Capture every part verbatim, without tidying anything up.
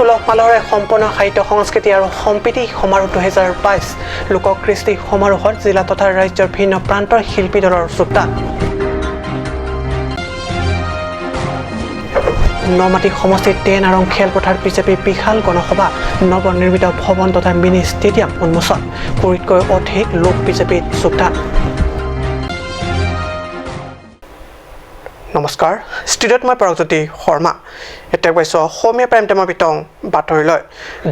উলহ মালহেৰে সম্পন্ন সাহিত্য সংস্কৃতি আৰু সম্প্ৰীতি সমাৰোহ দুহেজাৰ বাইছ লোক কৃষ্টি সমাৰোহত জিলা তথা ৰাজ্যৰ ভিন্ন প্ৰান্তৰ শিল্পী দলৰ যোগদান। নমাটি সমষ্টিৰ টেন আৰং খেলপথাৰ বিজেপি বিশাল গণসভা, নৱনিৰ্মিত ভৱন তথা মিনি ষ্টেডিয়াম উন্মোচন, কুৰিতকৈ অধিক লোক বিজেপিত যোগদান। নমস্কাৰ, ষ্টুডিঅ'ত মই পৰকজ্যোতি শৰ্মা। এতিয়া পাইছো অসমীয়া প্ৰাইম টাইমৰ বিতং বাতৰিলৈ।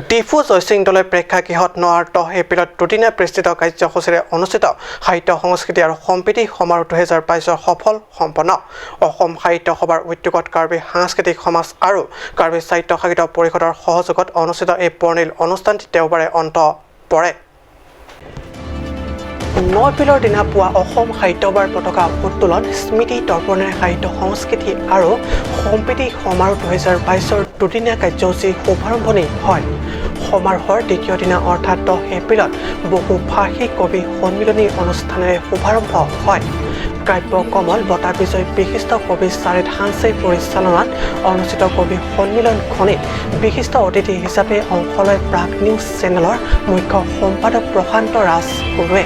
ডিফু জয়সিং দলৈ প্ৰেক্ষাগৃহত ন আৰু দহ এপ্ৰিলত দুদিনীয়া বিস্তৃত কাৰ্যসূচীৰে অনুষ্ঠিত সাহিত্য সংস্কৃতি আৰু সম্প্ৰীতি সমাৰোহ দুহেজাৰ বাইছৰ সফল সম্পন্ন। অসম সাহিত্য সভাৰ উদ্যোগত কাৰ্বি সাংস্কৃতিক সমাজ আৰু কাৰ্বি স্বায়ত্তশাসিত পৰিষদৰ সহযোগত অনুষ্ঠিত এই বৰ্ণিল অনুষ্ঠানটি দেওবাৰে অন্ত পৰে। ন এপ্ৰিলৰ দিনা পুৱা অসম সাহিত্য সভাৰ পতাকা উত্তোলন, স্মৃতি তৰ্পণেৰে সাহিত্য সংস্কৃতি আৰু সম্প্ৰীতি সমাৰোহ দুহেজাৰ বাইছৰ দুদিনীয়া কাৰ্যসূচী শুভাৰম্ভণি হয়। সমাৰোহৰ দ্বিতীয় দিনা অৰ্থাৎ দহ এপ্ৰিলত বহুভাষিক কবি সন্মিলনী অনুষ্ঠানেৰে শুভাৰম্ভ হয়। কাব্য কমল বঁটা বিজয়ী বিশিষ্ট কবি চাৰিত হাংচেইৰ পৰিচালনাত অনুষ্ঠিত কবি সন্মিলনখনিত বিশিষ্ট অতিথি হিচাপে অংশ লয় প্ৰাগ নিউজ চেনেলৰ মুখ্য সম্পাদক প্ৰশান্ত ৰাজগুৰুৱে।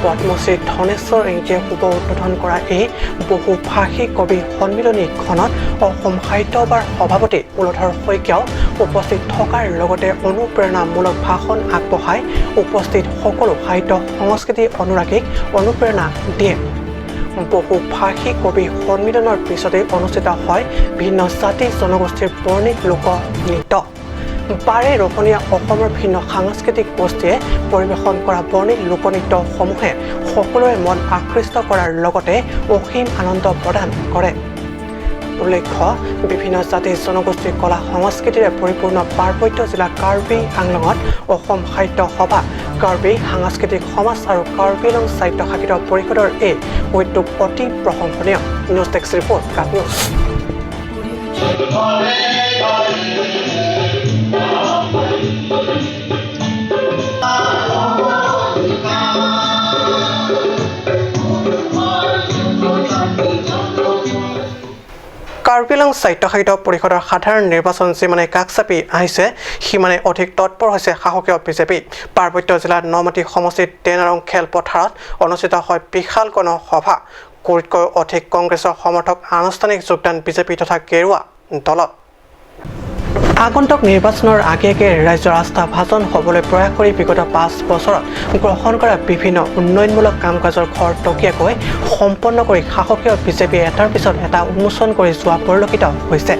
পদ্মশ্ৰী ধনেশ্বৰ ইংতিয়ে শুভ উদ্বোধন কৰা এই বহুভাষিক কবি সন্মিলনীখনত অসম সাহিত্য সভাৰ সভাপতি কুলধৰ শইকীয়াও উপস্থিত থকাৰ লগতে অনুপ্ৰেৰণামূলক ভাষণ আগবঢ়াই উপস্থিত সকলো সাহিত্য সংস্কৃতি অনুৰাগীক অনুপ্ৰেৰণা দিয়ে। বহুভাষিক কবি সন্মিলনৰ পিছতে অনুষ্ঠিত হয় ভিন্ন জাতি জনগোষ্ঠীৰ বৰ্ণিল লোকনৃত্য। বাৰে ৰহনীয়া অসমৰ ভিন্ন সাংস্কৃতিক গোষ্ঠীয়ে পৰিৱেশন কৰা বৰ্ণিল লোকনৃত্যসমূহে সকলোৰে মন আকৃষ্ট কৰাৰ লগতে অসীম আনন্দ প্ৰদান কৰে। উল্লেখ্য, বিভিন্ন জাতি জনগোষ্ঠীৰ কলা সংস্কৃতিৰে পৰিপূৰ্ণ পাৰ্বত্য জিলা কাৰ্বি আংলঙত অসম সাহিত্য সভা, কাৰ্বি সাংস্কৃতিক সমাজ আৰু কাৰ্বি আংলং স্বায়ত্তশাসিত পৰিষদৰ এই উদ্যোগ অতি প্ৰশংসনীয়। নিউজ ডেস্ক ৰিপৰ্ট, কাট নিউজ। কাৰ্বি আংলং স্বায়ত্তশাসিত পৰিষদৰ সাধাৰণ নিৰ্বাচন যিমানে কাষ চাপি আহিছে, সিমানে অধিক তৎপৰ হৈছে শাসকীয় বিজেপি। পাৰ্বত্য জিলাৰ নমাটি সমষ্টিৰ টেনাৰং খেলপথাৰত অনুষ্ঠিত হয় বিশাল গণসভা। কোটিতকৈ অধিক কংগ্ৰেছৰ সমৰ্থক আনুষ্ঠানিক যোগদান বিজেপি তথা গেৰুৱা দলত। আগন্তুক নিৰ্বাচনৰ আগে আগে ৰাইজৰ আস্থা ভাজন হ'বলৈ প্ৰয়াস কৰি বিগত পাঁচ বছৰত গ্ৰহণ কৰা বিভিন্ন উন্নয়নমূলক কাম কাজৰ খৰতকীয়াকৈ সম্পন্ন কৰি শাসকীয় বিজেপিয়ে এটাৰ পিছত এটা উন্মোচন কৰি যোৱা পৰিলক্ষিত হৈছে।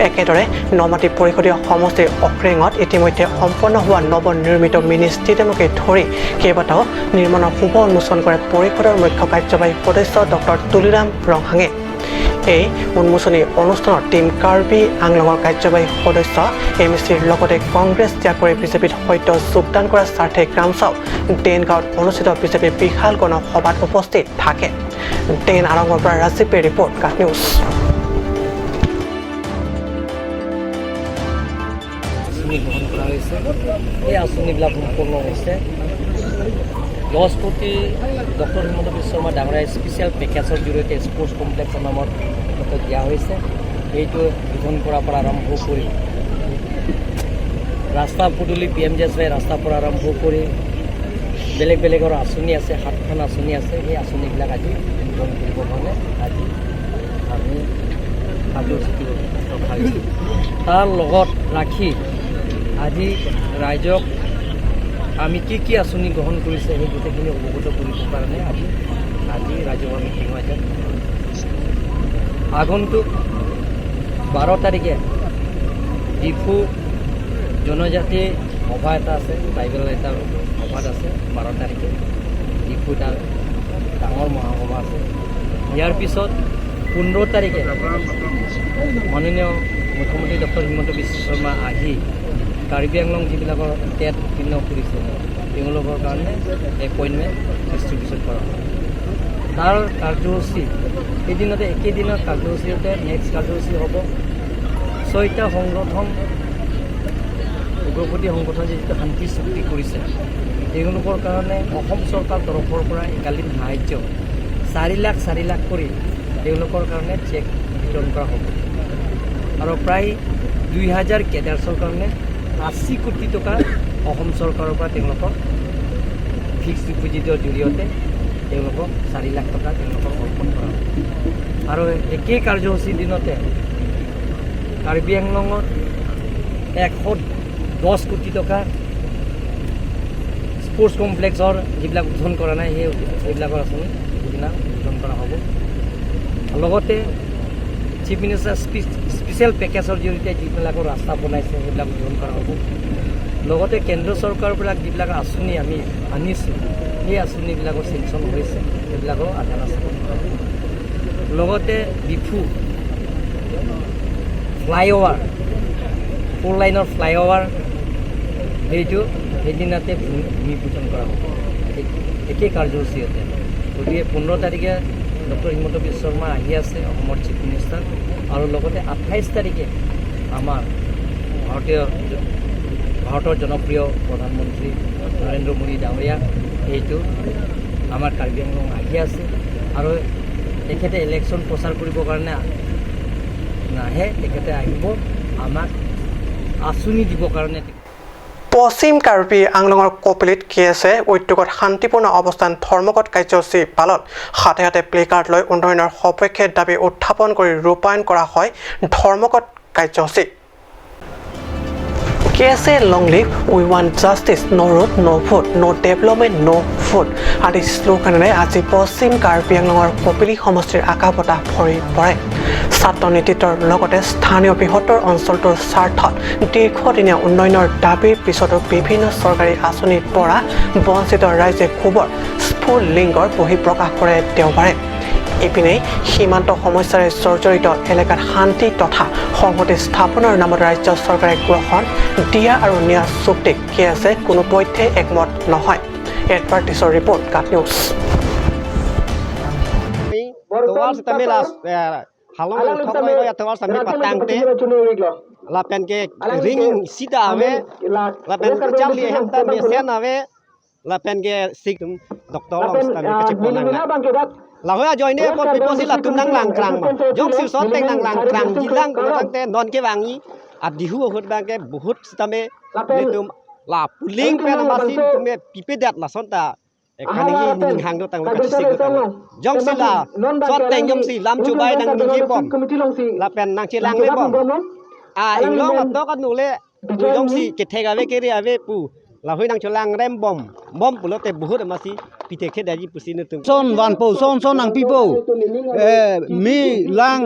একেদৰে নমাটি পৰিষদীয় সমষ্টিৰ অক্ৰেঙত ইতিমধ্যে সম্পন্ন হোৱা নৱনিৰ্মিত মিনি ষ্টেডিয়ামকে ধৰি কেইবাটাও নিৰ্মাণৰ শুভ উন্মোচন কৰে পৰিষদৰ মুখ্য কাৰ্যবাহী সদস্য ডক্টৰ তুলিৰাম ৰংহাঙে। এই উন্মোচনী অনুষ্ঠানত টিম কাৰ্বি আংলঙৰ কাৰ্যবাহী সদস্য এম এ চিৰ লগতে কংগ্ৰেছ ত্যাগ কৰি বিজেপিত সদ্য যোগদান কৰা সাৰ্থে কামচাও দেনগাঁৱত অনুষ্ঠিত বিজেপিৰ বিশাল গণসভাত উপস্থিত থাকে। দেন আৰঙৰ পৰা ৰাজীৱ পেৰ ৰিপৰ্ট, কাট নিউজ। আঁচনি গ্ৰহণ কৰা হৈছে। এই আঁচনিবিলাক সম্পূৰ্ণ হৈছে দহ কোটি ডক্টৰ হিমন্ত বিশ্ব শৰ্মা ডাঙৰীয়া স্পেচিয়েল পেকেজৰ জৰিয়তে স্পৰ্টছ কমপ্লেক্সৰ নামত দিয়া হৈছে। এইটো গঠন কৰাৰ পৰা আৰম্ভ কৰি ৰাস্তা পদূলি, P M G S Y ৰাস্তাৰ পৰা আৰম্ভ কৰি বেলেগ বেলেগৰ আঁচনি আছে, সাতখন আঁচনি আছে। সেই আঁচনিবিলাক আজি গ্ৰহণ কৰিবৰ কাৰণে আজি আমি কাৰ্যসূচীটো ৰখাইছোঁ। তাৰ লগত ৰাখি আজি ৰাইজক আমি কি কি আঁচনি গ্ৰহণ কৰিছে, সেই গোটেইখিনি অৱগত কৰিবৰ কাৰণে আজি, আজি ৰাইজসভা মিটিঙো আছে। আগন্তুক বাৰ তাৰিখে ডিফু জনজাতি সভা এটা আছে, ট্ৰাইবেল এটা সভাত আছে বাৰ তাৰিখে। ডিফু এটা ডাঙৰ মহাসভা আছে। ইয়াৰ পিছত পোন্ধৰ তাৰিখে মাননীয় মুখ্যমন্ত্ৰী ডক্টৰ হিমন্ত বিশ্ব শৰ্মা আহি কাৰ্বি আংলং যিবিলাকৰ টেট উত্তীৰ্ণ কৰিছে, তেওঁলোকৰ কাৰণে এপইণ্টমেণ্ট ডিষ্ট্ৰিবিউশ্যন কৰা হয়। তাৰ কাৰ্যসূচী, এদিনতে, একেদিনৰ কাৰ্যসূচীতে নেক্সট কাৰ্যসূচী হ'ব। ছয়টা সংগঠন, উগ্ৰপন্থী সংগঠন যিটো শান্তি চুক্তি কৰিছে, তেওঁলোকৰ কাৰণে অসম চৰকাৰ তৰফৰ পৰা এককালীন সাহায্য চাৰি লাখ, চাৰি লাখ কৰি তেওঁলোকৰ কাৰণে চেক বিতৰণ কৰা হ'ব। আৰু প্ৰায় দুই হাজাৰ কেডাৰ্ছৰ কাৰণে আশী কোটি টকা অসম চৰকাৰৰ পৰা তেওঁলোকক ফিক্সড ডিপজিটৰ জৰিয়তে তেওঁলোকক চাৰি লাখ টকা তেওঁলোকক অৰ্পণ কৰা হ'ব। আৰু একেই কাৰ্যসূচীৰ দিনতে কাৰ্বি আংলঙত এশ দহ কোটি টকা স্পৰ্টছ কমপ্লেক্সৰ যিবিলাক উদ্বোধন কৰা নাই, সেই সেইবিলাকৰ আঁচনি সিদিনা উদ্বোধন কৰা হ'ব। লগতে চিফ মিনিষ্টাৰ স্পি-, স্পেচিয়েল পেকেজৰ জৰিয়তে যিবিলাকৰ ৰাস্তা বনাইছে, সেইবিলাক উদ্বোধন কৰা হ'ব। লগতে কেন্দ্ৰ চৰকাৰৰ পৰা যিবিলাক আঁচনি আমি আনিছোঁ, সেই আঁচনিবিলাকৰ চেংচন হৈছে, সেইবিলাকো আধাৰ আঁচনি কৰা হ'ব। লগতে ডিফু ফ্লাইঅভাৰ, ফ'ৰ লাইনৰ ফ্লাইঅভাৰ, সেইটো সেইদিনাতে ভূমি, ভূমি পূজন কৰা হ'ব। এক-, একেই কাৰ্যসূচীতে। গতিকে পোন্ধৰ তাৰিখে ডক্টৰ হিমন্ত বিশ্ব শৰ্মা আহি আছে, অসমৰ চিফ মিনিষ্টাৰ, আৰু লগতে আঠাইছ তাৰিখে আমাৰ ভাৰতীয়, ভাৰতৰ জনপ্ৰিয় প্ৰধানমন্ত্ৰী নৰেন্দ্ৰ মোদী ডাঙৰীয়া এইটো আমাৰ কাৰ্বি আংলং আহি আছে। আৰু তেখেতে ইলেকশ্যন প্ৰচাৰ কৰিবৰ কাৰণে নাহে, তেখেতে আহিব আমাক আঁচনি দিবৰ কাৰণে। পশ্চিম কাৰ্বি আংলঙৰ কপিলীত কে এছ এ উদ্যোগত শান্তিপূৰ্ণ অৱস্থান ধৰ্মঘট কাৰ্যসূচী পালন। হাতে হাতে প্লে কাৰ্ড লৈ উন্নয়নৰ সপক্ষে দাবী উত্থাপন কৰি ৰূপায়ণ কৰা হয় ধৰ্মঘট কাৰ্যসূচী। K S A long live, we want justice, no road, no food, no development, no food আদি শ্লোগানেৰে আজি পশ্চিম কাৰ্বি আংলঙৰ কপিলী সমষ্টিৰ আকাপতা ভৰি পৰে। ছাত্ৰ নেতৃত্বৰ লগতে স্থানীয় বৃহত্তৰ অঞ্চলটোৰ স্বাৰ্থত দীৰ্ঘদিনীয়া উন্নয়নৰ দাবীৰ পিছতো বিভিন্ন চৰকাৰী আঁচনিৰ পৰা বঞ্চিত ৰাইজে ক্ষোভৰ স্ফুলিংগৰ বহিঃপ্ৰকাশ কৰে দেওবাৰে। ইপিনে সীমান্ত সমস্যাৰে জৰ্জৰিত এলেকাত শান্তি তথা সংহতি স্থাপনৰ নামত ৰাজ্য চৰকাৰে গ্ৰহণ দিয়া আৰু নিয়া চুক্তিক কে এছ এ কোনো পধ্যে একমত নহয়। এডভাৰ্টিছৰ ৰিপৰ্ট, কাট news. Tovar sitame la, eh, halong thok mai ya tovar sitame patangte. Lapen ke ring sida ave. Lapen ke charli hem ta mesen ave. Lapen ke sik tum doctor along sitame kachepon nang. Lahei ajoine apot pipo si latum nanglang krang ma. Jongsi sot teng nanglang krangji lang tangte non kevangji adihu ahut abang ke bahut sitame netum la puling pen amatsi netum ke pipedet lason ta. Eh, kaningje ning hang do tanglo kachesik do tanglo. Jongsi la sot teng jongsi lam chubai nangningje bom. Lapen nangchelangle bom. A inglong atok anu le jongsi kethek ave kere ave pu. Lahei nangchelang rem bom. Bom pulote bahut amatsi pithekthedetji pusi netum. Son vanpo, son son nangpipo. Eh, me lang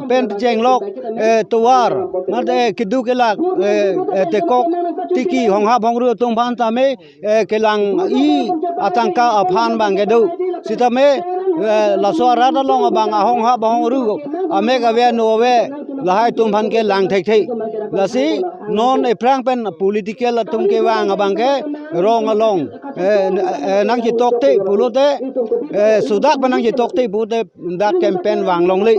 pen chenglok, eh, tovar. Mate kedo kelak, eh, eh, tekok tiki honghap hongru atum aphan tame, eh, kelang-i atangka aphan abang kedo. Sitame, eh, laso arat along abang ahonghap ahongru amek ave ano ave lahai atum aphan kelang thekthe. Lasi non ephrang pen political atum kevang abang ke rong along, eh, eh, nangchetokte pulote, eh, sudak pen nangchetokte pulote dak campaign vang longle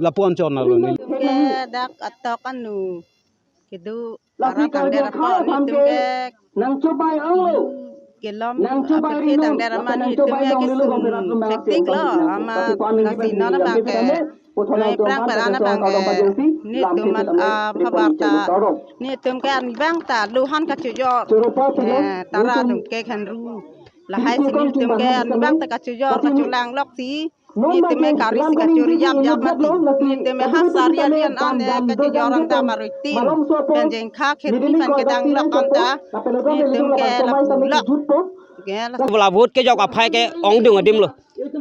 lapu-an chon along. Ke dak atok anu kedo arat tangdet apot netum ke nangchobai alo. Kelom nangchobai apirthe ri tangdet amat netum ke kesung thektik lo amat lasi non abang ke noi prang peran abang ke netum amat, ah, habar ta netum ke an abang ta luhan kachojor. Eh, tara atum ke khanru. Lahai si netum ke an abang ta kachojor kacholang lok si. Netum ke kari si kachori yap yap mati. Netum ke ha sari alian an, eh, kachojor an ta marui tin. Pen jengkha khirki pen kedang lok an ta. Netum ke lapu lok. Ke la- Bola vote kejok aphai ke ongdung adim lo.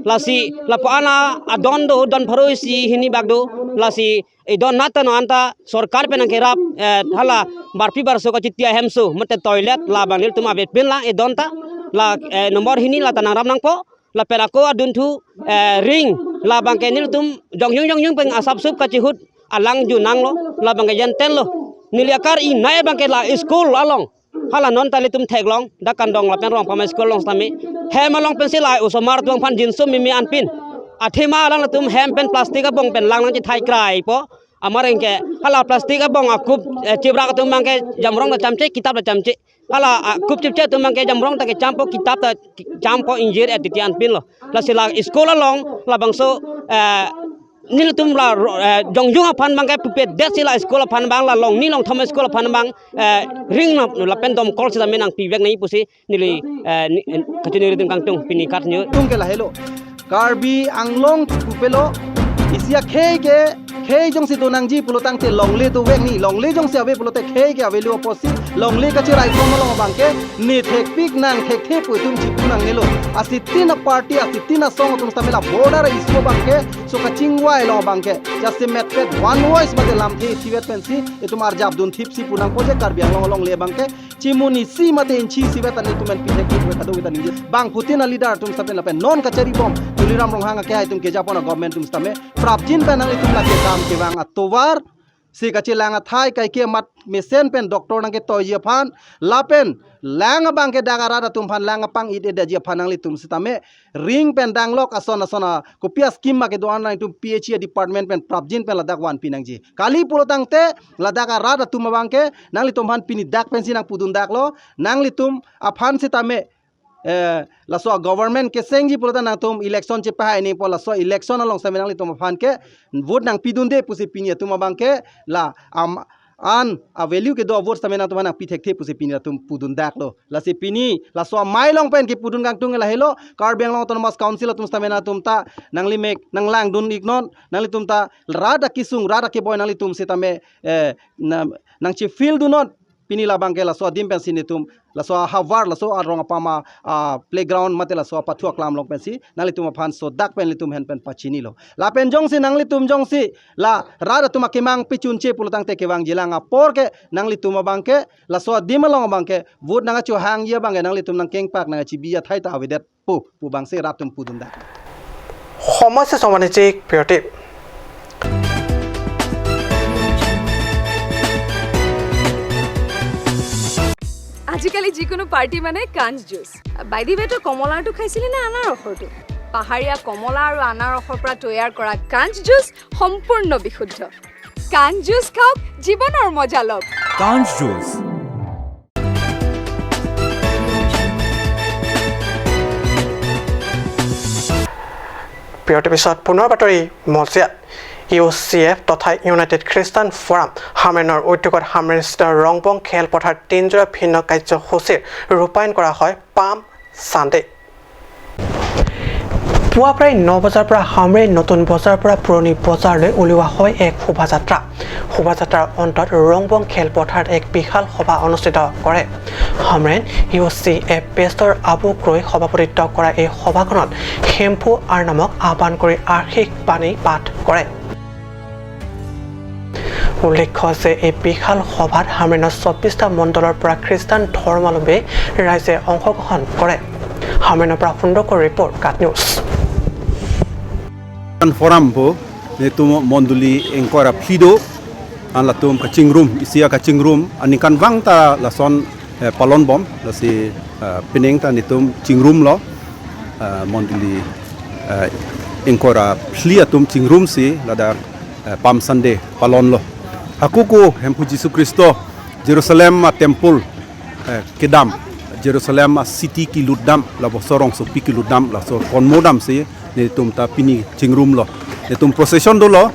Lasi lapu-an adon do, don pharo isi hini bak do. Lasi edon nat ta non anta sorkar pen nangkerap, eh, hala barpi barso kachiti ahemso mate toilet labang nelitum ave pinlang edon ta la, eh, nombor hini la ta nangrap nangpo. Lapen ako adunthu, eh, ring labang ke nelitum jongjung jongjung pen asap sup kachihut alang junang lo, labang ke jenten lo. Neli akar ingnei abang ke la school along. Hala non ta ilitum theklong, dak Kandong lapen Rongphama school along sitame. Hem along pensi la osomar atum aphan jinso mimi anpin. Athema alangtum hem pen plastic abong pen lang nangchethai kraipo. Amareng ke hala plastic abong akup, eh, chibrak atum abang ke jamrong ta chamche, kitap ta chamche. Hala, ah, kup chipche atum abang ke jamrong ta kechampo, kitap ta kechampo ingjir-et titi anpin lo. Lasi la school along labangso, eh, Nelitum la ro-, eh, jongjung aphan abangke pupe det si la school aphan abang, la longni longthom school aphan abang, eh, ring na lapen domkol sitame nangpivek nangji pusi neli, eh, ni, eh, kachiningri atum kangtung pini kat nyo. Tung ke lahelo. Karbi Anglong pupelo. Isi akhei ke, khei jongsi donangji pulotangte longle dovek ni, longle jongsi ave pulote khei ke ave lo apotsi, longle kachirai thom along abangke, ne thekpik nang thekthe pu itum chipu nangnelo. Asitin a-party, asitin asong atum sitame la border issue abangke, so kachingvai along abangke, jasemet pet one voice mate lamthe isivet pensi, itum arjap dunthip si pu nangpo je Karbi Anglong alongle abangke, chimuni si mate inchi isivet ta nelitum pen pithek pithek kadokave ta ningje. Bangphutin a-leader atum sitame lapen non kachari bom, Tuliram Ronghang akehai atum kejapon a-government atum sitame, prapjin pen nanglitum lake kam kevang atovar, si kachelang athai kaike amat mesen pen doctor nangketoiji aphan, lapen lang abangke dak arat atum aphan lang apang it-edetji aphan nanglitum sitame, ring pen danglok ason ason a, kopi a-scheme ma kedo-an nangtum P H E department pen prapjin pen ladak vanpi nangji. Kali pulotangte, ladak arat atum abangke, nanglitum aphan pini dak pensi nangpudundaklo, nanglitum aphan sitame, eh, laso government kesengji pulote nangtum election chepahai nangpo, laso election along sitame nanglitum aphan ke vote nangpidunde pusi pini atum abangke la am an a-value kedo a-vote sitame nangtum aphan nangpithekthe pusi pini atum pudundaklo. Lasi pini laso amei along pen kepudun kangtung lahelo, Karbi Anglong Autonomous Council atum sitame nangtum ta nanglimek nanglangdun iknon, nanglitum ta rat akesung rat akeboi nanglitum sitame, eh, na, nangchefieldunnon. Pini labangke laso adim pensi nelitum, laso ahavar, laso arong apam a, a, playground mate laso apathu aklam along pensi nanglitum aphan sodak pen nelitum ahin pen pachinilo. Lapen jongsi nanglitum jongsi la rat atum akemang pichunche pulotangte kevangjilang apor ke nanglitum abangke, laso adim along abangke vote nangkachohangji abangke nanglitum nangkengpak nangkachibi athai ta avedet pu, pu abangsi rat atum pudundak. সময় হৈছে চৌৱাল্লিছ পিয়তি। আজিকালি যিকোনো পাৰ্টি মানে কাঞ্চ juice. By the ৱে, তই কমলাৰটো খাইছিলি নে আনাৰসৰটো? পাহাৰীয়া কমলা আৰু আনাৰসৰ পৰা তৈয়াৰ কৰা কাঞ্চ জুচ সম্পূৰ্ণ বিশুদ্ধ। কাঞ্চ জুচ খাওক, জীৱনৰ মজা লওক। কাঞ্চ জুচ। বিৰতিৰ পিছত পুনৰ বাতৰি মলচিয়াত। ইউ চি এফ তথা ইউনাইটেড খ্ৰীষ্টান ফৰাম হামৰেনৰ উদ্যোগত হামৰেনস্থিত ৰংবং খেলপথাৰত তিনিজোৰা ভিন্ন কাৰ্যসূচীৰ ৰূপায়ণ কৰা হয় পাম ছানডে। পুৱা প্ৰায় ন বজাৰ পৰা হামৰেন নতুন বজাৰৰ পৰা পুৰণি বজাৰলৈ উলিওৱা হয় এক শোভাযাত্ৰা। শোভাযাত্ৰাৰ অন্তত ৰংবং খেলপথাৰত এক বিশাল সভা অনুষ্ঠিত কৰে। হামৰেন ইউ চি এফ পেষ্টৰ আবু ক্ৰই সভাপতিত্ব কৰা এই সভাখনত হেম্ফু আৰনামক আহ্বান কৰি আৰ্শীবাদ বাণী পাঠ কৰে। উল্লেখ্য যে এই বিশাল সভাত হামৰেনৰ চৌব্বিশটা মণ্ডলৰ পৰা খ্ৰীষ্টান ধৰ্মাৱলম্বী ৰাইজে অংশগ্ৰহণ কৰে। হামৰেনৰ পৰা সুন্দৰকৈ ৰিপৰ্ট, কাট news. Forum po, netum mondoli ingkoi ra phli do, an latum kachingrum, isi akachingrum, aningkanvang ta lason, eh, palon bom, lasi, eh, pining ta netum chingrumlo, eh, mondoli, eh, ingkoi ra phli atum chingrumsi ladak, eh, Palm Sunday palonlo. Hako ko Hemphu Jisu Khristo Jerusalem a-temple, eh, kedam, Jerusalem a-city kelutdam, labangso rongsopi kelutdam, laso konmodamsi netum ta pini chingrumlo. Netum procession dolo,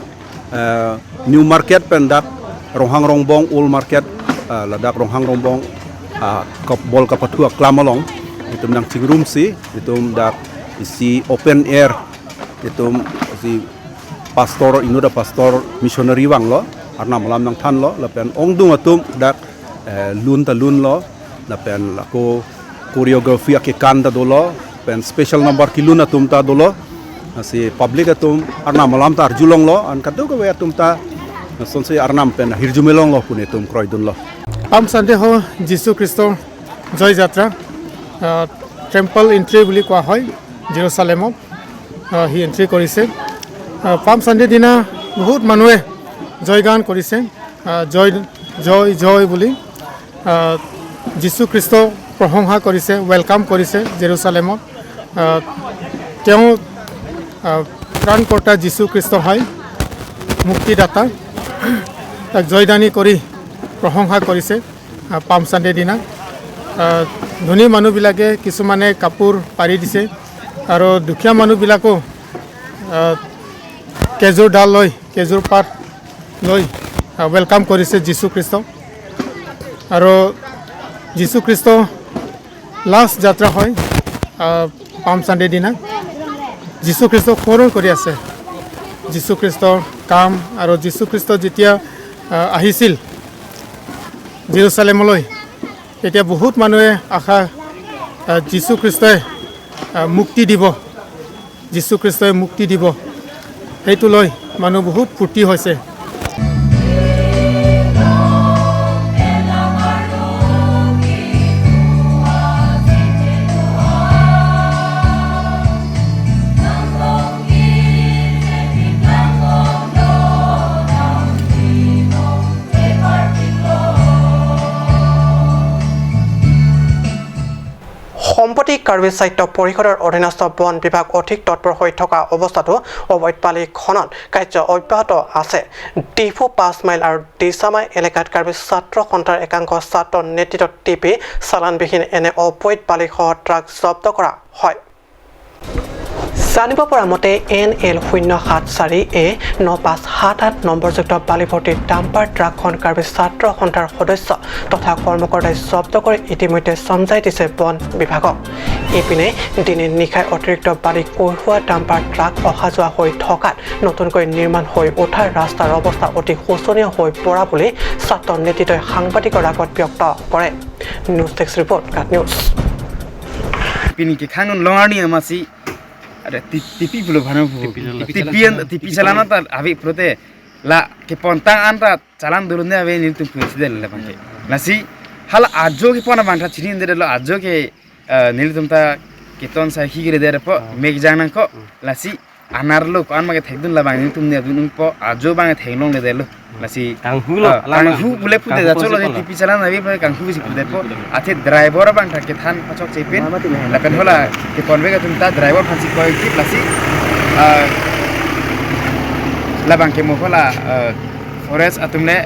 eh, New Market pen dak Ronghang Rongbong Old Market, eh, ladak Ronghang Rongbong, ah, kap-, bol kapathu aklam along netum nangchingrumsi, netum dak isi open air, netum si pastor, inut a-pastor missionary vanglo, arnam alam nangthanlo, lapen ongdung atum dak, eh, lun ta lunlo, lapen lako choreography akekan ta dolo, pen special number kelun atum ta dolo, lasi public atum arnam alam ta arjulonglo, an kadokave atum ta lasonsi arnam pen hirjume longlo pu netum kroidunlo. Palm Sunday ho Jisu Khristo জয় যাত্ৰা, আহ, temple entry বুলি কোৱা হয় জেৰুচালেমত। আহ, C entry কৰিছে। আহ, পাম ছানডে দিনা বহুত মানুহে জয়গান কৰিছে, আহ, জয়, জয়, জয় বুলি। আহ, যীশু খ্ৰীষ্টক প্ৰশংসা কৰিছে, ৱেলকাম কৰিছে জেৰুচালেমত। আহ, তেওঁ, আহ, ত্ৰাণকৰ্তা যীশু খ্ৰীষ্ট হয়, মুক্তিদাতা। তাক জয়ধ্বনি কৰি প্ৰশংসা কৰিছে। আহ, পাম ছানডে দিনা, আহ, ধনী মানুহবিলাকে কিছুমানে কাপোৰ পাৰি দিছে আৰু দুখীয়া মানুহবিলাকো, আহ, কেজুৰ ডাল লৈ, কেজুৰ পাত লৈ, আহ, ৱেলকাম কৰিছে যীচু খ্ৰীষ্ট। আৰু যীচু খ্ৰীষ্ট লাষ্ট যাত্ৰা হয়, আহ, পাম চানডে দিনা। যীচু খ্ৰীষ্টক সোঁৱৰণ কৰি আছে। যীচু খ্ৰীষ্টৰ কাম আৰু যীচু খ্ৰীষ্ট যেতিয়া, আহ, আহিছিল জেৰুচালেমলৈ, তেতিয়া বহুত মানুহে আশা, আহ, যীচু খ্ৰীষ্টই, আহ, মুক্তি দিব, যীচু খ্ৰীষ্টই মুক্তি দিব, সেইটো লৈ মানুহ বহুত ফূৰ্তি হৈছে। সম্প্ৰতি কাৰ্বি সাহিত্য পৰিষদৰ অধীনস্থ বন বিভাগ অধিক তৎপৰ হৈ থকা অৱস্থাতো অবৈধ বালি খনন কাৰ্য অব্যাহত আছে। ডিফু পাঁচ মাইল আৰু দিছামাই এলেকাত কাৰ্বি ছাত্ৰ সন্থাৰ একাংশ ছাত্ৰৰ নেতৃত্বত টিপি চালানবিহীন এনে অবৈধ বালিসহ ট্ৰাক জব্দ কৰা হয়। জানিব পৰা মতে, এন এল শূন্য সাত চাৰি এ ন পাঁচ সাত আঠ নম্বৰযুক্ত বালি ভৰ্তি ডাম্পাৰ ট্ৰাকখন কাৰ্বি ছাত্ৰ সন্থাৰ সদস্য তথা কৰ্মকৰ্তাই জব্দ কৰি ইতিমধ্যে চমজাই দিছে বন বিভাগক। ইপিনে দিনে নিশাই অতিৰিক্ত বালি কঢ়িওৱা ডাম্পাৰ ট্ৰাক অহা যোৱা হৈ থকাত নতুনকৈ নিৰ্মাণ হৈ উঠা ৰাস্তাৰ অৱস্থা অতি শোচনীয় হৈ পৰা বুলি ছাত্ৰ নেতৃত্বই সাংবাদিকৰ আগত ব্যক্ত কৰে। News desk report, cut news. Pini kekhang non longarni amasi, ada ti-, tipi pulo bhanu pu. Tipi chala-, tipi an, tipi chalana ta ave pulote la kepontang an ta chalan dulone ave nelitum puisi del labang ke. Lasi hala ajo kepon abang ta chinidetlo, ajo ke, eh, nelitum ta keton sai khi kere derpo, mek jang nangkok. Lasi anerlo ko-an ma kethekdun labang nelitum nepdun unpo, ajo abang theklongledetlo. Lasi, kanghu lo, ah, alam kanghu bule pude kanghu da cholo ponsi je pon lo. Tipi chalana ave pulote kanghu si pudepo. Athe driver abang ta kethan pachok chepin. Lapen hala keponvek atum ta driver aphansi koi kit lasi, ah, labang ke mo hala, ah, forest atum le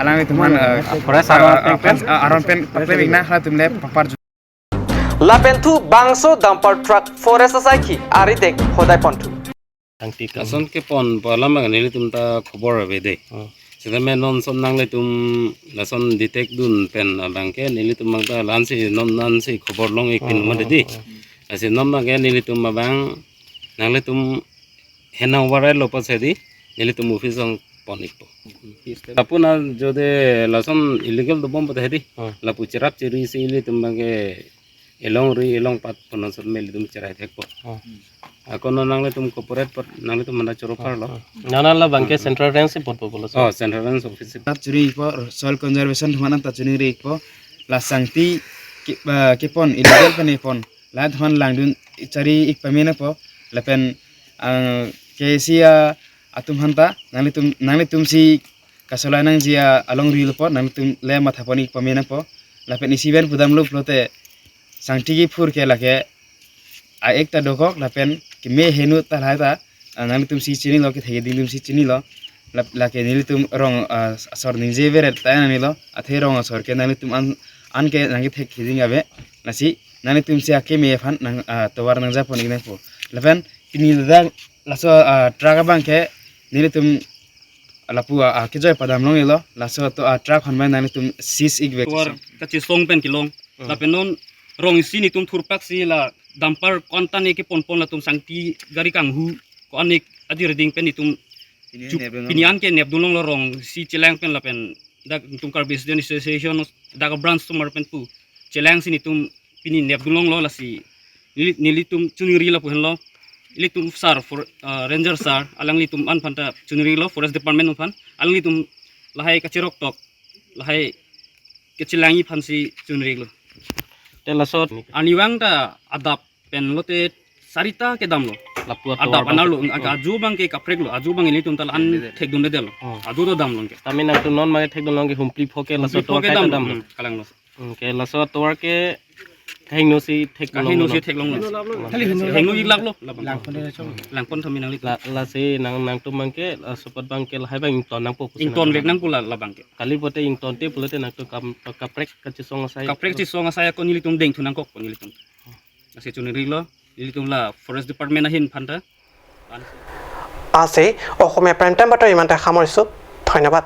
alanglitum aphan, ah, forest ah, aron ah, pen, ah, aron pen, pen, pen, pen, pen, pen, halatum le papar. Lapen thu bangso dumper truck forest asaikhi arideng hodai ponthu. Tangti kam. Lason kepon pu alam abang nelitum ta khobor ave dei. Hmm. Seta me non son nanglitum lason detect dun pen abang ke nelitum abang ta la-ansi non la-ansi khobor long-ik pin, hmm, mati dei. Hmm. Lasi non abang ke nelitum abang nanglitum henang warai lo pusi dei nelitum office along pon-ikpo. Lapu na jodi lason illegal dobom pulote dei. Hmm. Lapu cherap cheri si ilitum abang ke elongri elongpat pon asot me ilitum cherai thekpo. Hmm. Ako non nanglitum corporate pat nanglitum mana choro parlo. Hmm. Nana labang ke, hmm, central range si potpo pulo. Oh, central range office si. Cherap cheri-ikpo, soil conservation atum aphan ta chini-ikpo. La sangti ke, ah, kepon illegal pen kepon. La atum aphan langdun chari-ik pamenapo. Lapen, ah, K C A atum aphan ta nanglitum, nanglitumsi kasolai nangji alongri lo pu nanglitum le matha pon-ik pamenapo. Lapen isi pen pudamlo pulote sangti kephur ke lake a-ek ta dokok lapen keme heno ta lahai ta, ah, nanglitumsi chinilo, kethekding atumsi chinilo. Lap-, lake nelitum rong, ah, asor ningje veret ta nangnelo, athe rong asor ke nanglitum an, an ke nangkethekding ave. Lasi nanglitumsi akeme aphan nang, ah, tovar nangja pon-ik nangpo. Lapen pini ladak laso, ah, truck abang ke nelitum lapu, ah, ah, kejoi padam longlo, laso to, ah, truck aphan abang nanglitum seize-ik vek. Tovar kachesong pen kelong. Hmm. Lapen non rong isi netum thurpaksi la dumper ko-an ta ne keponpon latum sangti gari kanghu ko-an ne adirding pen netum pini chu-, nepdun pini an ke nepdun longlo rong isi chelang pen lapen dak netum Karbi Student Association dak branch atum arlo pen pu chelangsi netum pini nepdun longlo lasi neli-, nelitum chuningri lapu henlo. Ilitum sir for, ah, ranger sir, alanglitum an aphan ta chuningri lo forest department aphan. Alanglitum lahai kacherok tok, lahai kachelangji aphansi chuningri lo. Te laso arnivang ta adap pen lote sarita kedamlo. Lapu adap ator anerlo, bang. Aga ajo abang ke kaprek lo, ajo abang ilitum ta la-an thekdundedetlo. Hmm. Ajo ta damlo ke. Tame nangtum non abang ke thekdunlo ke Humpli pho ke laso Humpli pho tovar ke kai ta damlo, damlo. Hmm, kalanglo. Hmm, ke laso tovar ke kahingno si theklong. Kahingno si theklong. Hali hingno. Hingno-ik laklo labang. Langpon de chong. Langpon tame nangli. La, lasi nang, nangtum abang ke, ah, support abang ke lahai abang ington nangpo pusi ington nang vek nangpo la, labang ke. Kali pulote ingtonte pulote nangtum kam, kaprek kachesong asai. Kaprek chesong asai ako nelitum dengthu nangkokpo nelitum. Lasi chuningri lo, nelitum la forest department ahin aphan ta. Lasi Oxomiya Prime Time bator imante hamoriso. Dhonyobad.